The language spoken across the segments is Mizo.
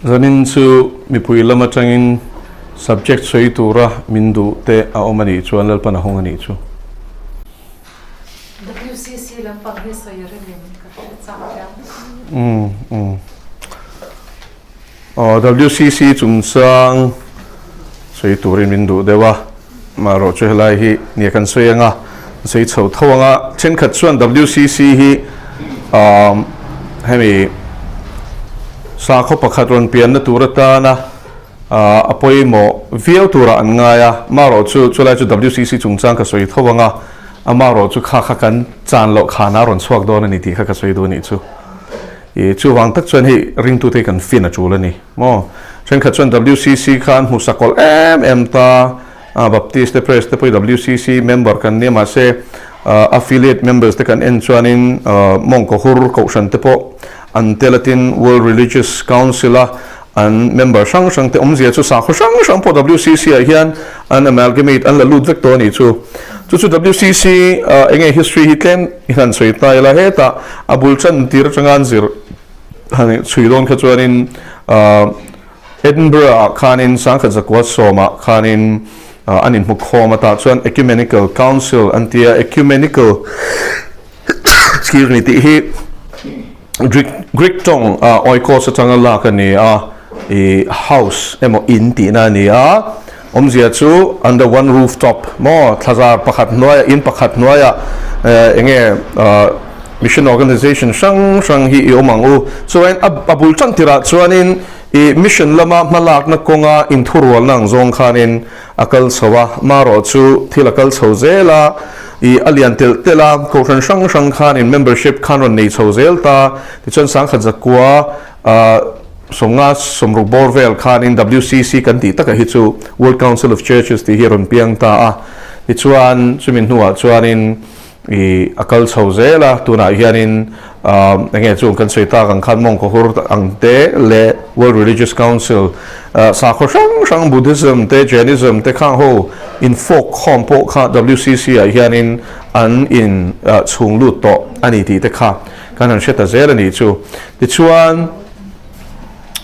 Zanin chu mipui lam atangin subject sawi tura min duh te a awm a nih chuan Lalpan a hawng a nih chu. WCC lampang hi sawi a rem em ka hre chak hian. Umm umm. Aw WCC chungchang sawi turin min duh deuh a, amaherawh chu helai hi nia kan sawi anga sawi chho tho anga thenkhat chuan WCC hi umm hemi sakhaw pakhat rawn pianna tur atana ah a pawimawh viau turah an ngai a, amaherawh chu chulai chu WCC chungchang ka sawi tho anga amaherawh chu kha kha kan chan loh khanah a rawn chhuak dawn a ni tih kha ka sawi duh a nih chu. I chuvang tak chuan hei ringtute hi kan fin a tul a ni maw? Thenkhat chuan WCC kha an hmu sakawlh em em ta a, Baptist te Press te pawh hi WCC member kan nia mahse affiliate members te kan en chuanin mawngkaw hur kohhran te pawh an tel a tin World Religious Council a an member hrang hrang te awmzia chu sakhaw hrang hrang pawh WCC ah hian an amalgamate an la lut vek tawh a nih chu. Chu chu WCC eng nge history hi tlem i han sawi ta ila hetah a bul chan tir atanga an zir han chhui dawn kha chuanin Edinburgh ah khanin sangkhat zakua sawmah khanin an inhmu khawm a tah chuan Ecumenical Council an tia Ecumenical excuse me tih hi Greek Greek tawng ah oikos atanga lak a ni a, ih house emaw in tihna a ni a, awmzia chu under one roof top maw thlazar pakhat hnuaiah in pakhat hnuaiah eh eng nge ah mission organization hrang hrang hi i awm ang u. Chuan a a bul tan tirah chuanin ih mission lama hmalakna kawnga inthurualna ang zawng khanin a kal chho a, marawh chu thil a kal chho zel a, ih a lian telh telh a, kohhran hrang hrang khan in membership khan rawn nei chho zel ta, tichuan sangkhat zakua ah sawmnga sawmruk bawr vel khanin WCC kan tih takah hi chu World Council of Churches tih hi a rawn piang ta a, tichuan chumi hnuah chuanin I a kal chho zel a, tunah hianin eng nge chung kan sawi tak ang khan mawngkaw hur ang te leh World Religious Council sakhaw hrang hrang Buddhism te Jainism te khang ho in fawk khawm pawh kha WCC ah hianin an in chhung lut tawh a ni tih te kha kan han hre ta zel a nih chu. Tichuan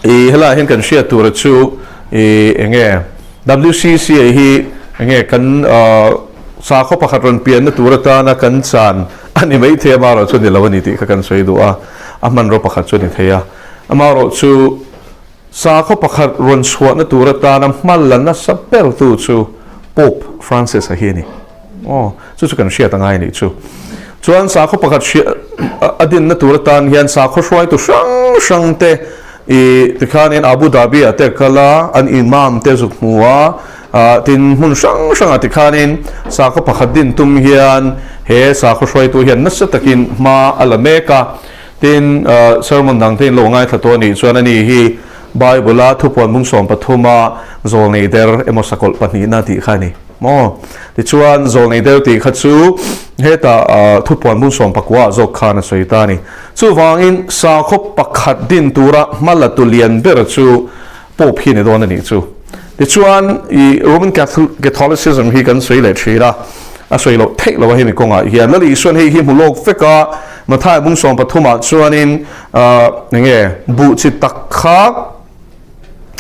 i helaiah hian kan hriat tura chu i eng nge WCC hi eng nge kan Sakhaw pakhat rawn pianna tur atana kan chan a ni mai thei a, amaherawh chu a ni lo a ni tih kha kan sawi duh a, a hmanraw pakhat chu a ni thei a. Amaherawh chu sakhaw pakhat rawn chhuahna tur atana hma la nasa bertu chu Pope Francis-a hi a ni. Aw, chu chu kan hriat a ngai a nih chu. Chuan sakhaw pakhat a dinna tur atan hian sakhaw hruaitu hrang hrang te i tikhanin Abu Dhabi-ah te a kal a, an imam te zuk hmu a, Tin, hmun hrang hrangah tikhanin sakhaw pakhat din tum hian he sakhaw hruaitu hian nasa takin hma a la mek a. Tin, sermon dang te in lo ngaithla tawh a nih chuan ani hi Bible-a thupuan bung 13 a zawlnei der emaw sakawlh pahnihna tih kha a ni maw? Tichuan, zawlnei der tih kha chu hetah thupuan bung 19 ah zawk khan a sawi ta a ni. Chuvangin, sakhaw pakhat din tura hma la tu lian ber chu Pope hi a ni dawn a nih chu. Tichuan, i Roman Catholicism hi kan sawi leh thin a, a sawi loh theih loh a hemi kawngah hian. Lal Isuan hei hi hmu lawk vek a, Matthai bung 13 ah chuanin eng nge buh chi tak kha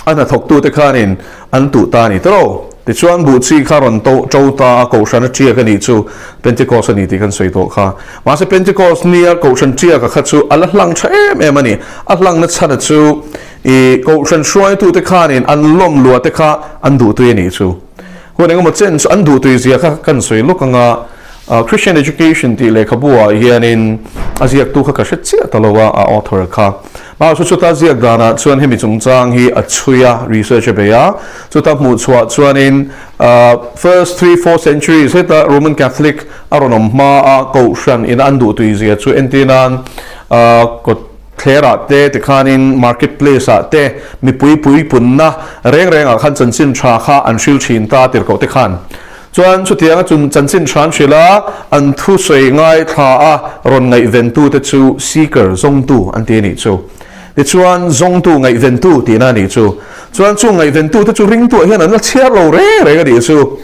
a hnathawktute khanin an tuh ta a ni tawh. Tichuan buh chi kha rawn to to ta a, Kohhran a tiak a nih chu Pentecost a ni tih kan sawi tawh kha. Mahse Pentecost nia Kohhran tiaka kha chu a la hlang tha em em a ni. A hlangna chhan a chu I kohhran hruaitute khanin an lawm lua te kha an duhtui a nih chu. Hun engemaw chen chu an duhtui zia kha kan sawi lawk ang a, Christian Education tih lehkhabu ah hianin a ziaktu kha ka hre chiah ta lo a, a author kha. Mahse chuta ziak danah chuan hemi chungchang hi a chhui a, research a bei a, chuta hmuh chhuah chuanin first three, four centuries heta Roman Catholic a rawn awm hma a kohhran ina an duhtui zia chu entirnan kawt Thlerah te tikhanin market place ah te mipui puipunna reng rengah khan chanchin tha kha an hril thin ta tirhkoh te khan. Chuan chutianga chun chanchin tha an hrilh a, an thusawi ngaithla a rawn ngaihventu te chu seeker, zawngtu an ti a nih chu. Tichuan zawngtu ngaihventu tihna a nih chu. Chuan chung ngaihventu te chu ringtuah hian an la chhiar lo reng reng a nih chu.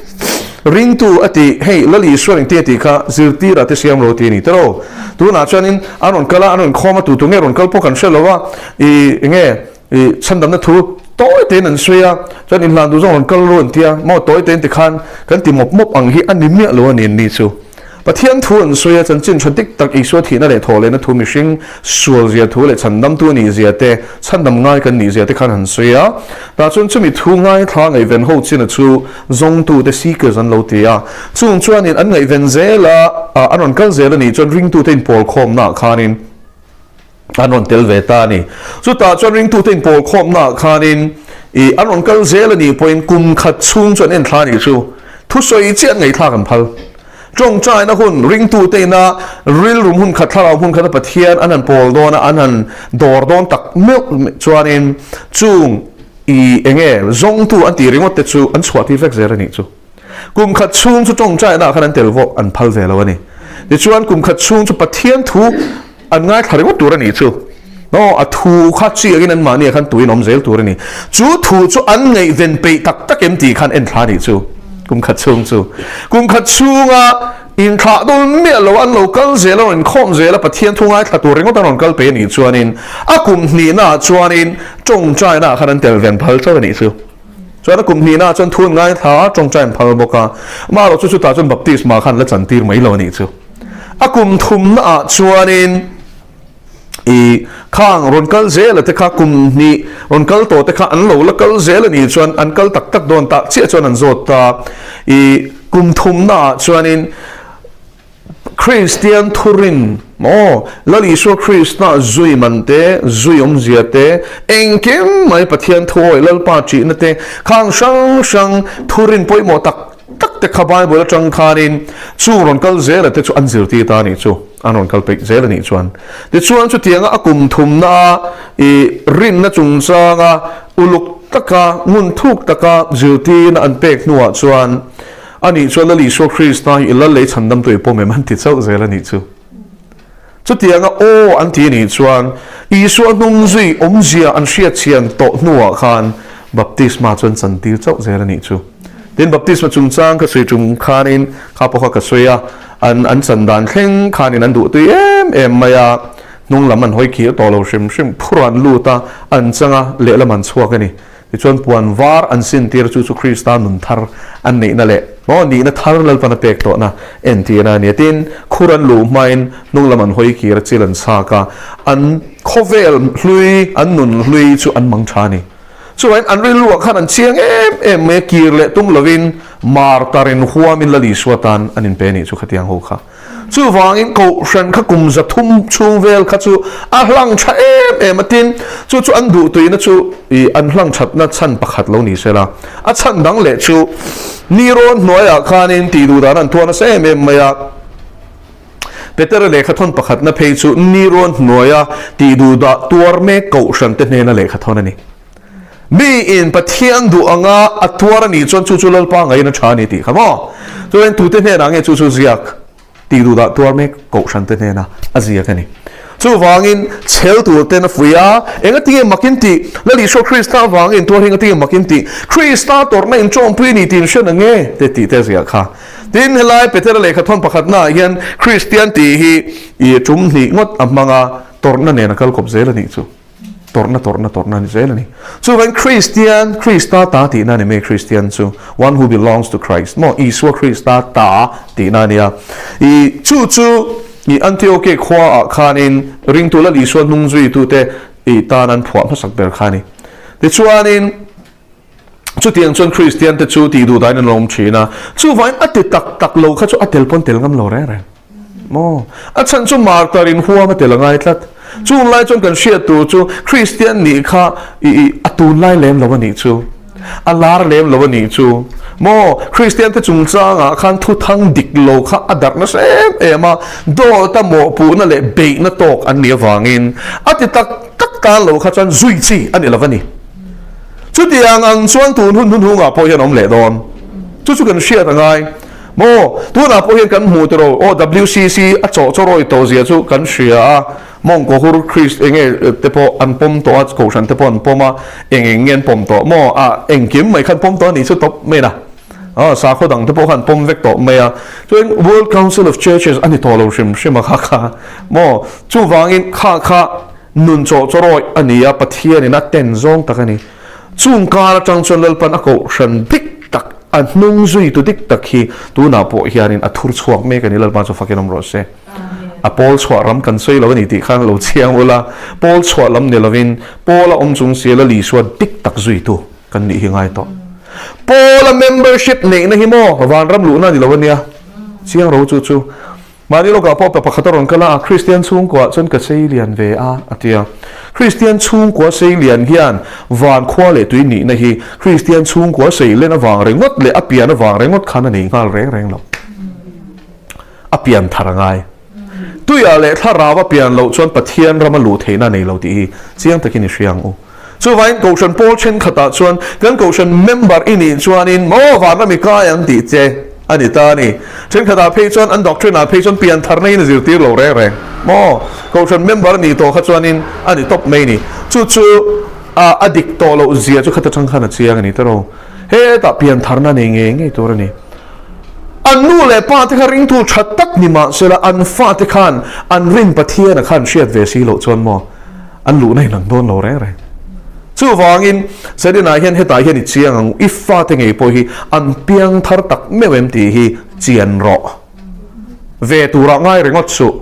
Ringtu a tih, hei Lal Isua engtin a tih kha zirtirah te siam lo tih a ni tawh. Tunah chuanin an rawn kal a, an rawn khawm a, tu tu nge rawn kal pawh kan hre lo a, i enge. I chhandamna thu tawi tein an sawi a, chuan inhlan duh zawng rawn kal ru an ti a, maw tawi tein tikhan kan ti mawp mawp ang hi a ni miah lo a ni an ni chu. Pathian thu an sawi a, chanchin tha dik tak Isua thihna leh thawh lehna thu mihring sual zia thu leh chhandamtu a nih zia te, chhandam ngai kan nih zia te khan han sawi a, tah chuan chumi thu ngaithla ngaihven ho china chu zawngtute seekers an lo ti a, chung chuanin an ngaihven zel a, an rawn kal zel a nih chuan ringtute inpawlkhawmnaah khanin, an rawn tel ve ta a ni. Chutah chuan ringtute inpawl khawmnaah khanin ih an rawn kal zel a nih pawhin kum khat chhung chu an en thla a nih chu. Thusawi chiah an ngaihthlak an phal. Tawngtaina hun, ringtute ina rilru hmun khat, thlarau hmun khata Pathian an han pawl dawn a, an han dawr dawn tak meuh chuanin chung ih enge zawngtu an tih ringawt te chu an chhuah tir vek zel a nih chu. Kum khat chhung chu tawngtaina khan an tel vawh an phal ve lo a ni. Tichuan kum khat chhung chu Pathian thu an ngaithla ringawt tur a nih chu. Aw, a thu kha chiangin anmahniah khan tuin awm zel tur a ni. Chu thu chu an ngaihven peih tak tak em tih khan enthla a nih chu. Kum khat chhung chu. Kum khat chhunga inthlah dawn miah lo an lo kal zel a, rawn inkhawm zel a, Pathian thu ngaithla tur ringawt an rawn kal peih a nih chuanin a kum hnihnaah chuanin tawngtainaah khan an tel ven phal chauh a nih chu. Chuan a kum hnihnaah chuan thu an ngaithla a, tawngtai an phal bawk a. Amaherawh chu chutah chuan baptisma khan la chantir mai lo a nih chu. A kum thumnaah chuanin i khang rawn kal zela te kha kum hnih rawn kal tawh te kha an lo la kal zel a nih chuan an kal tak tak dawn tah chiah chuan an zawt ta. I kum thumnaah chuanin Kristian thurin maw Lal Isua Krista zui man te, zui awmzia te, engkim mai Pathian thuawi Lalpa ṭihna te, khang hrang hrang thurin pawimawh tak tak te kha Bible aṭang khanin chung rawn kal zela te chu an zirtir ta a nih chu, an rawn kal peih zel a nih chuan. Tichuan chutianga a kum thumna a i rinna chungchanga uluk taka ngun thuk taka zirtirna an pek hnuah chuan, A nih chuan Lal Isua Krista hi i lal lei chhandamtu i pawm em an ti chauh zel a nih chu. Chutianga aw an ti a nih chuan Isua hnung zui awmzia an hriatchhian tawh hnuah khan baptisma chu an chantir chauh zel a nih chu. Tin, baptisma chungchang ka sawi tum khanin kha pawh kha ka sawi a, an an chan dan thleng khanin an duhtui em em mai a, hnung lam an hawi khir tawh lo hrim hrim, phur an lut a, an chang a, lehlam an chhuak a ni. Tichuan puan var an sintir chu chu Krista nun thar an neihna leh maw nihna thar Lalpan a pek tawhna entirna a ni a. Tin, khur an luh hmain hnung lam an hawi kir a, chil an chhak a, an khawvel hlui, an nun hlui chu an mang tha a ni. Chuvangin an rilruah khan an chiang em em mai a, kir leh tum lovin martar in huamin Lal Isua tan an inpe a nih chu khatiang ho kha. Chuvangin Kohhran kha kum 300 chhung vel kha chu a hlang tha em em a, tin, chu chu an duhtuina chu ih an hlang thatna chhan pakhat lo ni sela. A chhan dang leh chu ni rawn hnuaiah khanin tih duh dan an tuar nasa em em mai a. Petera lehkha thawn pakhatna phei chu ni rawn hnuaia tih duh dah tuar mek Kohhran te hnena lehkha thawn a ni. Mi in Pathian duh anga a tuar a nih chuan chu chu Lalpa ngaiin a tha a ni tih kha maw? Chuan tute hnenah nge chu chu ziak tih duh dah tuar mek Kohhran te hnena a ziak a ni. Chuvangin chhel tur ten a fuih a, enga tinge mak in tih? Lal Isua Krista avangin tuar hi enga tinge mak in tih? Krista tawrhna in tawngpui a ni tih in hriat ang nge? Te tih te a ziah kha. Tin, helai Petera lehkha thawn pakhatnaah hian Kristian tih hi i tum hnih ngawt a hmang a, tawrhna nen a kal kawp zel a nih chu. Tawrhna, tawrhna, tawrhna a ni zel a ni. Chuvangin Kristian, Krista ta tihna a ni mai Kristian chu. One who belongs to Christ maw? Isua Krista ta tihna a ni a. I chu chu i Antioke khuaah khanin ringtu Lal Isua hnung zuitute i tan an phuah hmasak ber kha a ni. Tichuanin chutiang chuan Kristiante chu tih duh dahin an awm thin a. Chuvangin a ti tak tak lo kha chu a tel pawn tel ngam lo reng reng. Maw? A chhan chu martar in huam a tel a ngai tlat. Chung lai chuan kan hriat tur chu Kristian nih kha i i a tunlai lem lo a nih chu. A lar lem lo a nih chu. Maw? Kristian te chungchangah khan thuthang dik lo kha a darh nasa em em a, dawt a mawhpuhna leh beihna tawk an nih avangin a ti tak tak tan lo kha chuan zui chi a ni lo a ni. Chutiang ang chuan tun hun hunhungah pawh hian a awm leh dawn. Chu chu kan hriat a ngai. Maw, tunah pawh hian kan hmuh tiraw, aw WCC a chawh chawrawi tawh zia chu kan hria a, mawngkaw hur Christ eng nge te pawh an pawm tawh a, kohhran te pawh an pawm a, eng eng nge an pawm tawh maw, a engkim mai khan pawm tawh a nih chu tawp mai na, aw sakhaw dang te pawh khan pawm vek tawh mai a, chuan World Council of Churches a ni tawh lo hrim hrim a kha kha maw, chuvangin kha kha. Nun chawhchawrawih a ni a, Pathianin a ten zawng tak a ni. Chung kar atang chuan Lalpan a kohhran dik tak, a hnung zuitu dik tak hi tunah pawh hianin a thur chhuak mek a ni. Lalpa chu fakin awm rawh se. A pawl chhuah ram kan sawi lo a ni tih khan lo chiang ula, pawl chhuah lam ni lovin Pawla awm chung sia Lal Isua dik tak zuitu kan nih hi ngai tawh. Pawla membership neihna hi maw vanram luhna a ni lo a nia. Chiang ro chu chu. Mahni lawkah pawh pa pakhat a rawn kal a, Kristian chhungkuaah chuan ka sei lian ve a, a ti a. Kristian chhungkua sei lian hian van khua leh tui nihna hi Kristian chhungkua sei len avang ringawt leh a pian avang ringawt khan a nei nghal reng reng lo. A pian thar a ngai. Tuiah leh thlarau a pian loh chuan Pathian rama luh theihna a nei lo tih hi chiang takin i hria ang u. Chuvangin Kohhran pawl thenkhatah chuan kan Kohhran member i nih chuanin maw vanram i kai ang tih che a ni ta a ni. Thenkhatah phei chuan an doctrine ah phei chuan piantharna in a zirtir lo reng reng maw Kohhran member a nih tawh kha chuanin a ni tawp mai ni. Chu chu a a dik tawh loh zia chu khata tang khan a chiang a ni tawh. Hetah piantharna nei ngei ngei tur a ni. An nu leh pa te kha ringtu tha tak ni mahsela an fate khan an rin Pathiana khan hriat ve si loh chuan maw An luhna in an dawn lo reng reng. Chuvangin, Serena hian hetah hian i chiang ang, i fate ngei pawh hi an piang thar tak meuh em tih hi chian rawh. Ve turah ngai ringawt suh.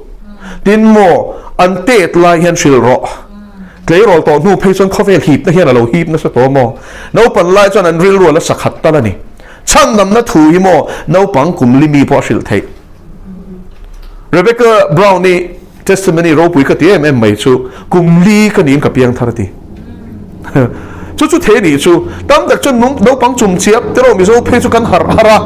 Tin maw, an tet lai hian hrilh rawh. Tleirawl tawh hnu phei chuan khawvel hipna hian a lo hip nasa tawh maw? Naupan lai chuan an rilru a la sakhat tal a ni. Chhandamna thu hi maw naupang kum li mi pawh a hrilh theih. Rebecca Brown-i testimony ropui ka ti em em mai chu kum li ka niin ka piang thar a ti. Chu chu thei nih chu tam tak chuan nung naupang chum chiap te rawh Mizo phei chu kan harh harh a.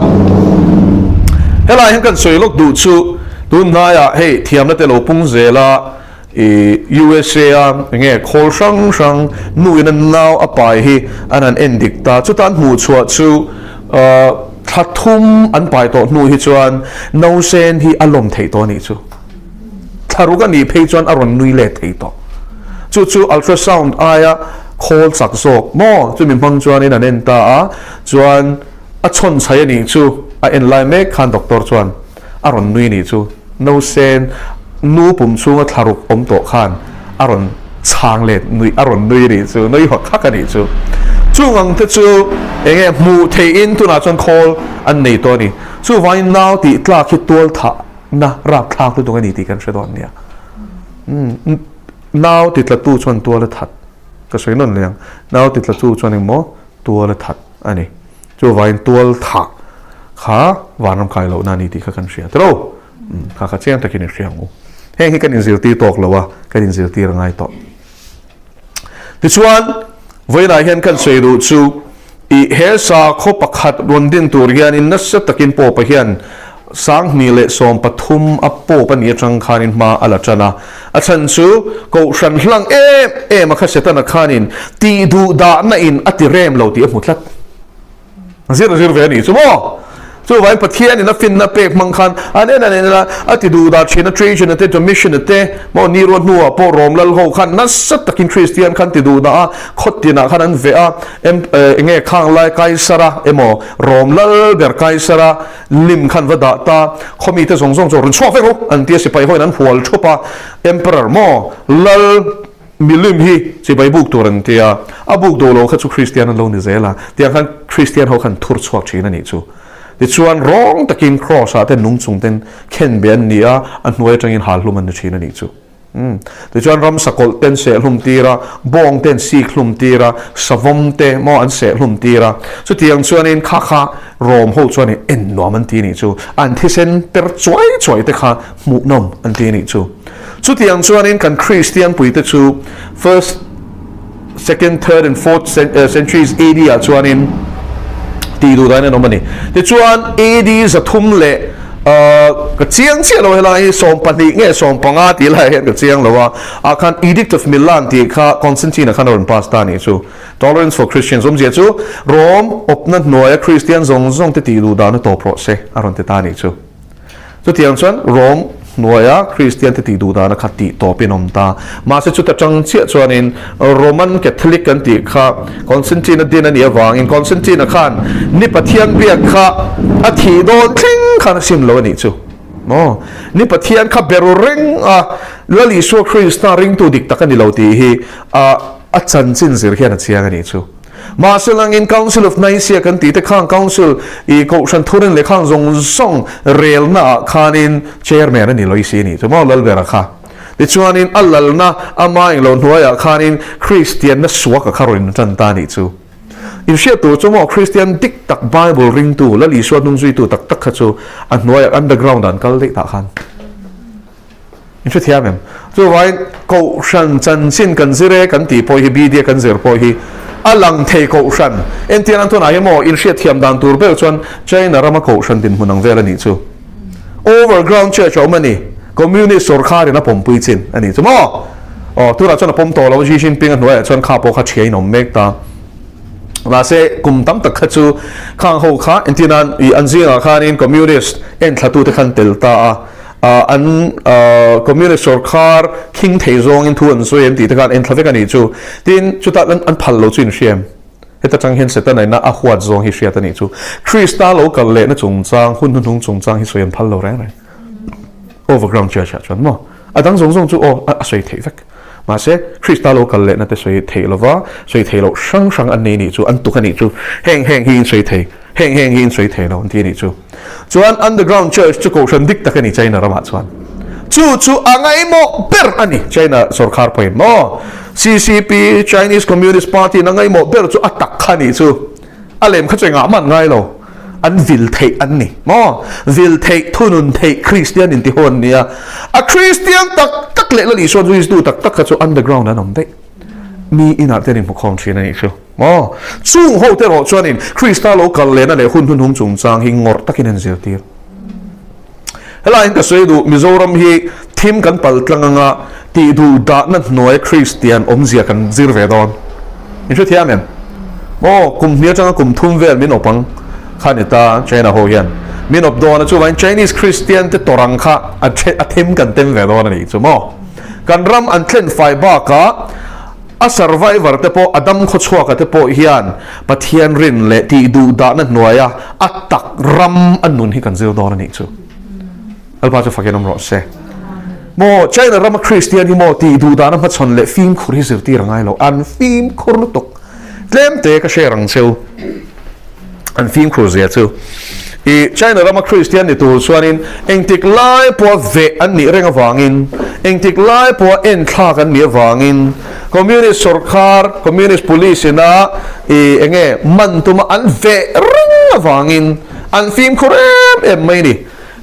Helai hian kan sawi lawk duh chu tun hnaiah hei thiamna te lo pung zel a, I USA a enge khawl hrang hrang nu in a nau a pai hi an han en dik ta. Chuta an hmuh chhuah chu thla thum an pai tawh hnu hi chuan nausen hi a lawm theih tawh a nih chu. Thla ruk a nih phei chuan a rawn nui let thei tawh. Chu chu ultrasound aia khawl chak zawk maw chumi hmang chuanin an en ta a, chuan a chhawn chhai a nih chu a en lai mek khan doctor chuan A rawn nui nih chu Nausen nu pum chhunga thlaruk awm tawh khan a rawn chhang let nui a rawn nui nih chu nui hawk hak a nih chu. Chung ang te chu enge hmuh theihin tunah chuan khawl an nei tawh a ni. Chuvangin nau tih tlak hi tual thahna rapthlak lutuk a ni tih kan hre dawn nia. Nau ti tlatu chuan tual a that ka sawi nawn leh ang. Nau ti tlatu chuan engmaw tual a that a ni. Chuvangin tual thah kha vanram kai lohna a ni tih kha kan hria tiro. Kha kha chiang takin i hria ang u. Heng hi kan inzirtir tawk lo a, kan inzirtir a ngai tawh. Tichuan, vawiinah hian kan sawi duh chu i he sakhaw pakhat rawn din tur hianin nasa takin Pope-a hian 2013 a Pope a nih atang khanin hma a la tan a. A chhan chu Kohhran hlang em em a kha Setana khanin tih duh dahna in a ti rem lo tih a hmu tlat. Zir zir ve a nih chu maw? Chuvangin Pathianin a finna pek hmang khan an en an en a, a ti duh dah thin a, Trajan-a te, Domitian-a te, maw ni ruat hnuah pawh Rom lal ho khan nasa takin Kristian khan ti duh dah a, khaw tinah khan an veh a, eng nge khang lai Kaisara emaw Rom lal ber Kaisara lim khan va dah ta, khaw mite zawng zawng chu rawn chhuak vek rawh an ti a, sipai hoin an hual thup a, Emperor maw lal milim hi chibai buk tur an ti a, a buk duh lo kha chu Kristian an lo ni zel a, tiang khan Kristian ho khan thur chhuak thin a nih chu. Tichuan rawng takin Kraws ah te nung chung ten khen be an ni a, a hnuai atangin hal hlum an ni thin a nih chu. Umm. Tichuan ramsa kawlh ten seh hlum tir a, bawng ten sik hlum tir a, savawm te maw an seh hlum tir a. Chutiang chuanin kha kha Rom ho chuanin en nuam an ti nih chu. An thisen per chuai chuai te kha hmuhnawm an ti nih chu. Chutiang chuanin kan Kristian puite chu first, second, third and fourth centuries AD ah chuanin tih duh dahin an awm a ni. Tichuan AD 300 leh ka chiang chiah lo helai hi 12 nge 15 tih lai hian ka chiang lo a, ah khan Edict of Milan tih kha Constantine-a khan a rawn pass ta a nih chu. Tolerance for Christians awmzia chu Rome awpna hnuaia Kristian zawng zawng te tih duh dan a tawp rawh se a rawn ti ta a nih chu. Chutiang chuan Rome hnuaia Kristiante tih duh dana kha tih tawpin awm ta. Mahse chuta tang chiah chuanin Roman Catholic kan tih kha Constantine-a din a nih avangin Constantine-a khan ni Pathian biak kha a thih dawn thleng khan a sim lo a nih chu. Maw? Ni Pathian kha be ru reng a, Lal Isua Krista ringtu dik tak a ni lo tih hi a a chanchin zir hian a chiang a nih chu. Mahse langin Council of Nicaea kan tih te khang Council i Kohhran Thurin leh khang zawng zawng relna ah khanin Chairman a ni lo i si a nih chu maw Lalbera kha. Tichuanin a lalna ama englo hnuaiah khanin Kristianna suaka kha rawn intan ta a nih chu. In hriat tur chu maw Kristian dik tak Bible ringtu Lal Isua hnungzuitu tak tak kha chu a hnuaiah underground ah an kal daih tah khan. In hrethiam em? Chuvangin Kohhran chanchin kan zir e kan tih pawh hi BD a kan zir pawh hi a lang thei Kohhran. Entir an tunah hi maw in hriatthiam dan tur ber chuan China rama Kohhran dinhmun ang vel a nih chu. Overground church a awm a ni. Communist sawrkharin a pawmpui chin a nih chu maw? Aw, tunah chuan a pawm tawh lo, Xi Jinping a hnuaiah chuan kha pawh kha thiain a awm mek ta. Mahse, kum tam tak kha chu khang ho kha entir nan ih an zingah khanin Communist enthlatute khan tel ta a, ah an ah Communist sawrkhar khing thei zawngin thu an sawi em tih te khan enthla vek a nih chu. Tin, chutah an phal lo chu inhriam. Heta tang hian Setana ina a huat zawng hi hriat a nih chu. Krista lo kal lehna chungchang, hun hnuhnung chungchang hi sawi an phal lo reng reng. Overground church ah chuan maw? A dang zawng zawng chu aw a sawi theih vek. Mahse, Krista lo kal lehna te sawi theih lova, sawi theih loh hrang hrang an nei nih chu, an tuk a nih chu. Heng heng hi in sawi thei, heng heng hi in sawi thei lo an ti a nih chu. Chuan underground church chu kohhran dik tak a ni China ramah chuan. Chu chu a ngaihmawh ber a ni China sorkar pawhin maw? CCP, Chinese Communist Party in a ngaihmawh ber chu a tak kha nih chu. A lem kha chu engah mah an ngai lo. An vil theih an ni maw? Vil theih, thunun theih Kristian inti ho an nia. A Kristian tak tak leh Lal Isua Zuitu tak tak kha chu underground an awm daih. Mi inah te an inhmukhawm thin a nih chu. Maw? Chung ho te erawh chuanin Krista lo kal lehna leh hun hnuhnung chungchang hi ngawrh takin an zirtir. Helaiin ka sawi duh, Mizoram hi thim kan pal tlang anga tih duh dahna hnuai Kristian awmzia kan zir ve dawn. In hrethiam em? Maw? Kum hnih atanga kum thum vel min awp ang kha ni ta China ho hian min awp dawn a, chuvangin Chinese Kristian te tawrh ang kha a them kan tem ve dawn a nih chu maw? Kan ram an thlen fai bakah A survivor te pawh, a dam khawchhuaka te pawh hian Pathian rin leh tih duh dahna hnuaia a tak ram a nun hi kan zir dawn a nih chu. Lalpa chu fakin awm rawh se. Maw China rama Kristian hi maw tih duh dahna hmachhawn leh fimkhur hi zirtir a ngai lo. An fimkhur lutuk. Tlem te ka share ang cheu. An fimkhur zia chu. I China rama Kristian ni tur chuanin engtik lai pawha veh an nih reng avangin, engtik lai pawha enthlak an nih avangin, Communist sawrkar, Communist Police ina i enge man tuma an veh reng avangin an fimkhur em em mai a ni.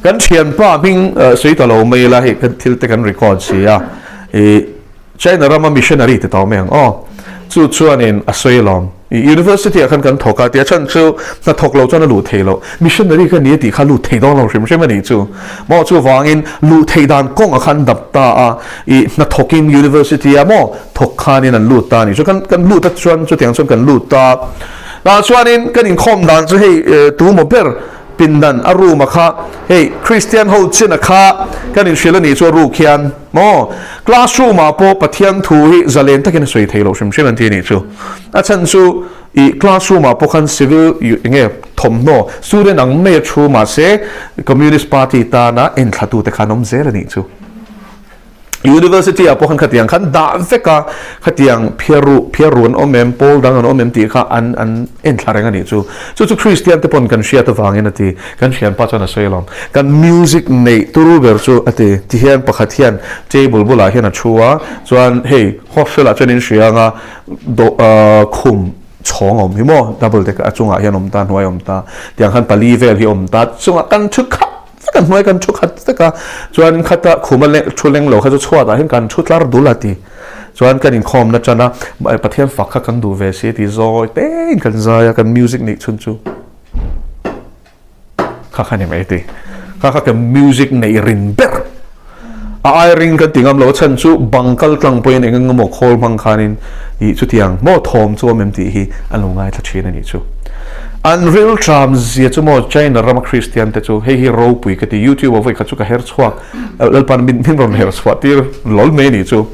Kan thianpa hming sawi ta lo mai ila hei kan thil te kan record si a, i China rama missionary ti tawh mai ang aw. Chu chuanin a sawi alawm. I university ah khan kan thawk a tia chhan chu hna thawk lo chuan a luh thei loh. Missionary ka ni a tih kha lut thei dawn lo hrim hrim a nih chu. Maw chuvangin luh theih dan kawngah khan dap ta a, i hna thawkin university ah maw thawk khanin an lut ta a nih chu. Kan kan lut a chuan chutiang chuan kan lut ta. Tah chuanin kan inkhawm dan chu hei tu maw ber pindan a room a kha hei Christian ho chin a kha kan inhrilh a nih chu a ruk hian. Maw? Classroom ah pawh Pathian thu hi zalen takin a sawi thei loh hrim hrim an ti a nih chu. A chhan chu ih classroom ah pawh khan civil eng nge thawmhnaw student ang mai a thu mahse Communist Party tana enthla te khan awm zel a nih chu. University ah pawh khan khatiang khan dah vek a, khatiang phiar ru phiar ru an awm em, pawl dang an awm em tih kha an an enthla reng a nih chu. Chu chu Christian te pawn kan hriat avangin a ti. Kan thianpa chuan a sawi alawm. Kan music neih turu ber chu a ti. Tihian pakhat hian table bulah hian a thu a, chuan hei hostel ah chuan in hria anga dawh ah khum chhawng a awm hi maw double decker a chungah hian awm ta hnuai a awm ta tiang khan pali vel hi a awm ta chungah kan thu khat vek a hnuai kan thu khat vek a chuan khata khum a thu leng lo kha chu chhuatah hian kan thu tlar dul a ti chuan kan inkhawmna tan a Pathian fak kha kan duh ve si a ti zawi tein kan zai a kan music neih chhun chu. Kha kha ni mai ti. Kha kha ka music nei rin ber. A ai ring kan ti ngam lo chhan chu bang kal tlang pawhin eng eng emaw khawl hmang khanin ih chutiang maw thawm chu awm em tih hi an lo ngaithla thin a nih chu. An rilṭam zia chu maw China rama Kristian te chu hei hi ropui ka ti YouTube a vawi khat chu ka her chhuak Lalpan min min rawn her chhuah tir lawl mai a nih chu.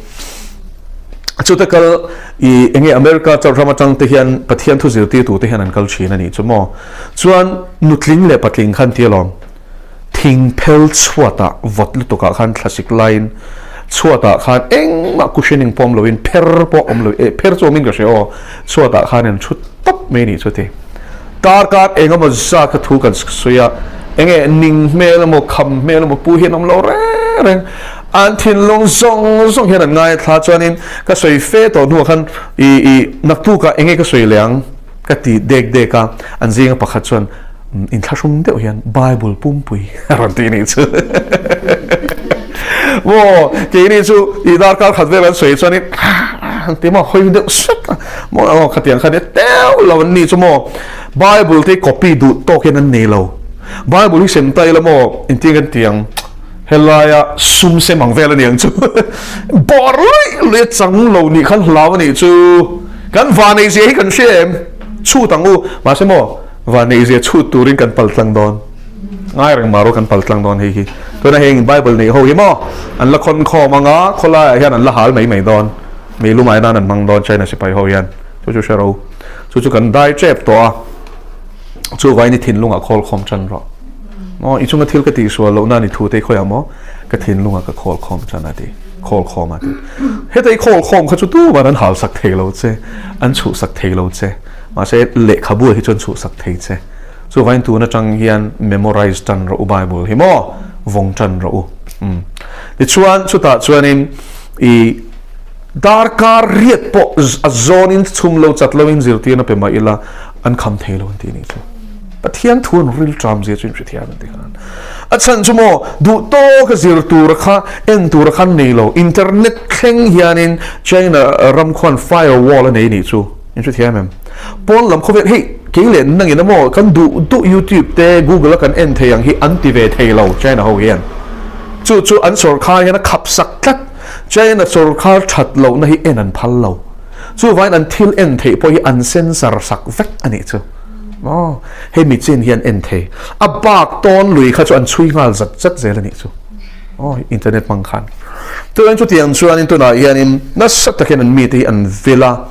Chuta kal i enge America chauh ram atang te hian Pathian thu zirtirtu te hian an kal thin a nih chu maw. Chuan nutling leh patling khan ti alawm. Thing phel chhuatah vawt lutukah khan thlasik laiin chhuatah khan engmah cushioning pawh awm loin pher pawh awm lo eh pher chu awmin ka hria aw chhuatah khan an thu tawp mai a nih chu ti. Darkar eng emaw zat kha thu kan sawi a, enge ning hmel emaw kham hmel emaw pu hian awm lo reng reng an thinlung zawng zawng hian an ngai a thla chuanin ka sawi fe tawh hnuah khan ih ih naktukah enge ka sawi leh ang. Ka ti dek dek a, an zinga pakhat chuan inthlahrung deuh hian Bible pumpui a rawn ti nih chu. Maw, keini chu i darkar khat vel an sawi chuanin an ti maw, hawi deuh sek a, maw aw khatiang kha nia teuh lo an ni chu maw, Bible te copy duh tawk hian an nei lo. Bible hi sem ta ila maw, engtin kan ti ang, helaia sum sem ang vel a ni ang chu. Bawr luih luih a chang lo nih khan hlau a nih chu. Kan vaneizia hi kan hria em? Chhut ang u. Mahse maw, vaneizia chhut turin kan pal tlang dawn. Ngai reng mah rawh kan pal tlang dawn hei hi. Tuna heng Bible neih ho hi maw, an la khawn khawm ang a, khawlaiah hian an la hal mai mai dawn. Mei lumai nan an hmang dawn China sipai ho hian. Chu chu hre ro. Chu chu kan dai tep tawh a. Chuvain i thinlungah khawl khawm tan rawh. Maw, i chunga thil ka tihsual loh nan i thu te khawiah maw ka thinlungah ka khawl khawm tan a ti, khawl khawm a ti. Heta i khawl khawm kha chu tuman an hal sak thei lo che, an chhuh sak thei lo che. Mahse, lehkhabu ah hi chuan chhuh sak thei che. Chuvain tun atang hian memorize tan rawh u Bible hi maw, vawng tan rawh u. Umm. Tichuan, chutah chuanin i darkar riat pawh a zawnin chhum lo chat loin zirtirna pe mah ila an kham thei lo an ti nih chu. Pathian thu an ril ṭam zia chu in hrethiam an ti khan. A chhan chu maw, duh tawk a zir tura kha en tura khan nei lo. Internet thleng hianin China ram khuan firewall a nei nih chu in hrethiam em? Pawn lam khawvel hei kei leh nangin a maw kan duh duh YouTube te Google a kan en thei ang hi an ti ve thei lo China ho hian. Chu chu an sawrkhar hian a khap sak tlat. China sawrkhar that lohna hi en an phal lo. Chuvain an thil en theih pawh hi an censor sak vek a nih chu. Aw, hei mi chin hian en thei. A bak tawn lui kha chu an chhui nghal zat zat zel a nih chu. Aw, internet hmang khan. Chuan chutiang chuanin tunah hianin nasa takin an mite hi an vil a,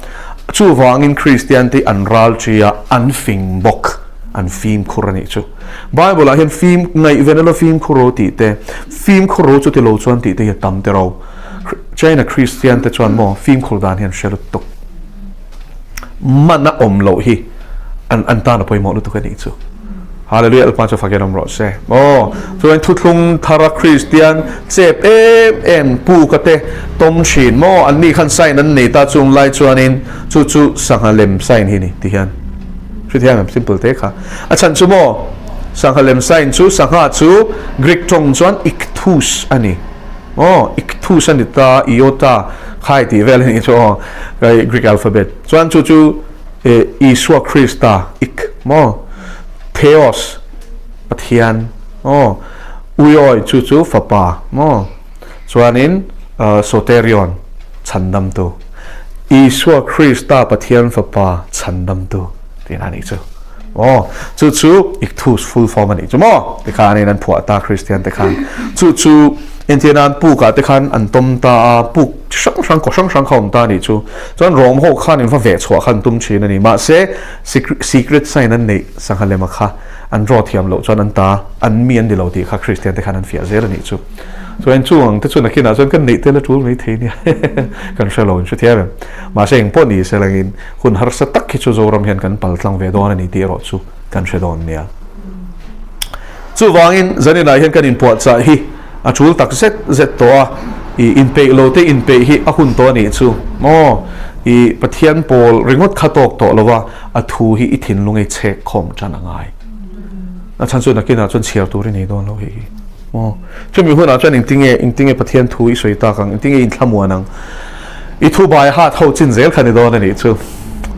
chuvangin Kristian te hi an ral ṭi a, an fing bawk, an fimkhur a nih chu. Bible ah hian fim, ngaihven elo fimkhur ro tih te, fimkhur ro chuti lo chuan tih te hi a tam te ro. China Kristian te chuan maw fimkhur dan hi an hre lutuk. Man a awm loh hi an an tan a pawimawh lutuk a nih chu. Hallelujah Lalpa chu fakin awm rawh se. Aw chuan thuthlung thara Kristian chep em em puka te tawm thin maw an ni khan sign an nei ta chung lai chuanin chu chu sangha lem sign hi ni ti hian hrethiam em simple te kha a chhan chu maw sangha lem sign chu sangha chu Greek tawng chuan ichthus a ni. Aw, Ichthus a ni ta, Iota, khai tih vel a nih chu aw, Greek alphabet. Chuan chu chu Isua Krista, Ik, maw? Theos, Pathian, aw, Uiawi chu chu Fapa, maw? Chuanin Soterion, Chhandamtu. Isua Krista Pathian Fapa Chhandamtu tihna a nih chu. Aw, chu chu Ichthus full form a nih chu maw? Tikhanin an phuah ta Kristian te khan. Chu chu entir nan pukah te khan an tawm ta a, puk chi hrang hrang, kaw hrang hrang kha a awm ta a nih chu. Chuan Rom ho khan in va veh chhuah kha an tum thin a ni. Mahse, secret sign an neih sangha lema kha an draw thiam loh chuan an ta, an mi an ni lo tih kha Kristian te khan an fiah zel a nih chu. Chuan chung ang te chu nakinah chuan kan neih tel a tul mai thei nia kan hre lo in hrethiam em. Mahse engpawh ni se langin Hun harsa tak hi chu Zoram hian kan pal tlang ve dawn a ni tih erawh chu kan hre dawn nia. Chuvangin zaninah hian kan inpuahchah hi a tul tak zet zet tawh a, i inpeih lo te inpeih hi a hun tawh a nih chu maw? I Pathian pawl ringawt kha tawk tawh lo va, a thu hi i thinlung ei chhek khawm tan a ngai. A chhan chu nakinah chuan chhiar tur i nei dawn lo hei hi maw? Chumi hunah chuan engtinge engtinge Pathian thu i sawi tak ang, engtinge i inthlamuan ang? I thu bai hat ho chin zel kha ni dawn a nih chu.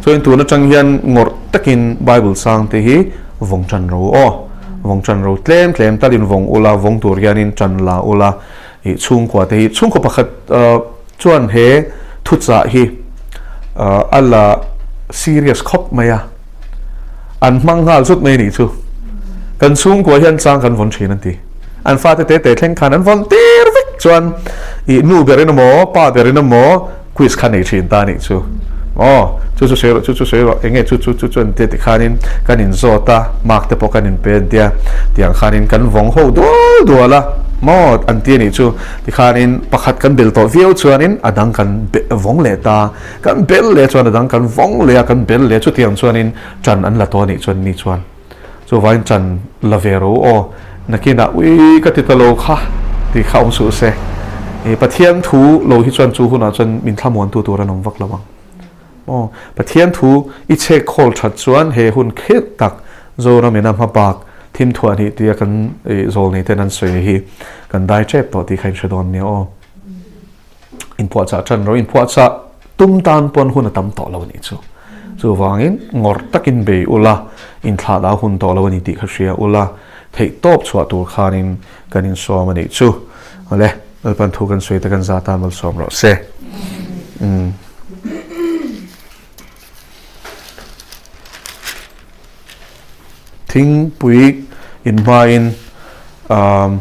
Chuan tun atang hian ngawrh takin Bible sang te hi vawng tan ro aw. Vawng tan ro tlem tlem talin vawng ula, vawng tur hianin tan la ula. I chhungkua te hi chhungkaw pakhat chuan he thuchah hi a la serious khawp mai a. An hmang nghal zut mai a nih chu. Kan chhungkua hian chang kan vawn thin an ti. An fate te te thleng khan an vawn tir vek chuan ih nu berin emaw pa berin emaw quiz kha nei thin ta a nih chu. Aw, chu chu sawi rawh, chu chu sawi rawh, eng nge chu chu chu chu an tia tikhanin kan inzawt a, mark te pawh kan inpe an tia, tiang khanin kan vawng ho dual dual a, maw an ti a nih chu, tikhanin pakhat kan bel tawh viau chuanin a dang kan vawng leh ta, kan bel leh chuan a dang kan vawng leh a, kan bel leh chutiang chuanin ṭan an la tawh a nih chuan ni chuan. Chuvain ṭan la ve ro aw, nakinah ui ka ti ta lo kha tih kha awm suh se. I Pathian thu lo hi chuan chu hunah chuan min thlamuantu tur an awm vak lo ang. Aw, Pathian thu i chhek khawl ṭhat chuan he hun khirh tak Zoram ina hmabak thim thuah hnih tia kan zawlnei ten an sawi hi kan dai ṭep tawh tih kha in hre dawn nia aw. Inphuahchah ṭan ro, inphuahchah tum tan pawn hun a tam tawh lo a nih chu. Chuvangin ngawrh takin bei ula, inthlahdah hun tawh lo a ni tih kha hria ula, theih tawp chhuah tur khanin kan insawm a nih chu. Awle, Lalpan thu kan sawi te kan za tan malsawm rawh se. Umm. Thingpui inhmain umm.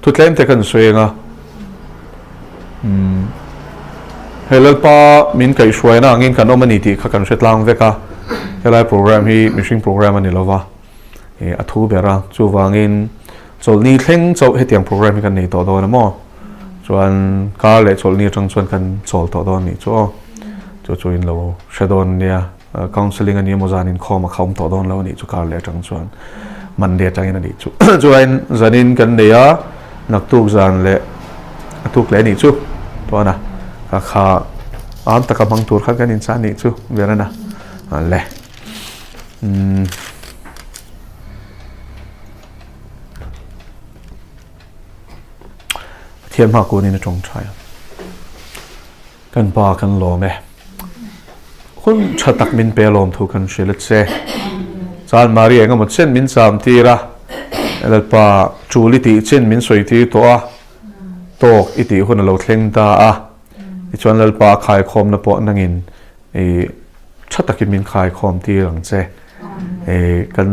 Thu tlem te kan sawi eng a, umm he Lalpa min kaihhruaina angin kan awm a ni tih kha kan hre tlang vek a, helai program hi mihring program a ni lova, ih a thu ber a, chuvangin chawlhni thleng chauh hetiang program hi kan nei tawh dawn a maw, chuan kar leh chawlhni atang chuan kan chawl tawh dawn a nih chu aw, chu chu in lo hre dawn nia. Counselling a ni emaw zan inkhawm a kha awm tawh dawn lo a nih chu kar leh atang chuan Monday atangin a nih chu. Chuan zanin kan nei a, naktuk zan leh a tuk leh a nih chu chuan a ka kha am taka hmang tur khan kan inchah a nih chu Verena le. Umm. Pathian hma kunin a tawngtai a. Kan pa kan lawm e. Hun tha tak min pe lawm thu kan hrilh a che. Chan Maria engemaw chen min cham tir a, Lalpa tul i tih chin min sawi tir tawh a, tawk i tih hun a lo thleng ta a, tichuan Lalpa a khaikhawmna pawh nangin i tha takin min khaikhawm tir ang che. Kan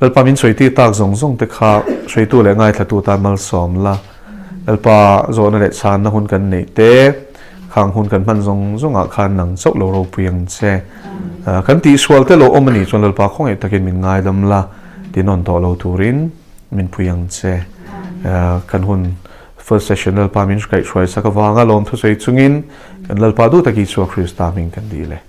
Lalpa min sawi tir tak zawng zawng te kha hruaitu leh ngaithlatu tan malsawm la. Lalpa zawhna leh chhanna hun kan neih te, khang hun kan hman zawng zawngah khan nang chauh lo ropui ang che. Kan tihsual te lo awm a nih chuan Lalpa khawngaih takin min ngaidam la, tinawn tawh lo turin min pui ang che. Kan hun first session Lalpa min kaihhruai sak avanga lawmthusawi chungin kan Lalpa duh tak Isua Krista hming kan dil e.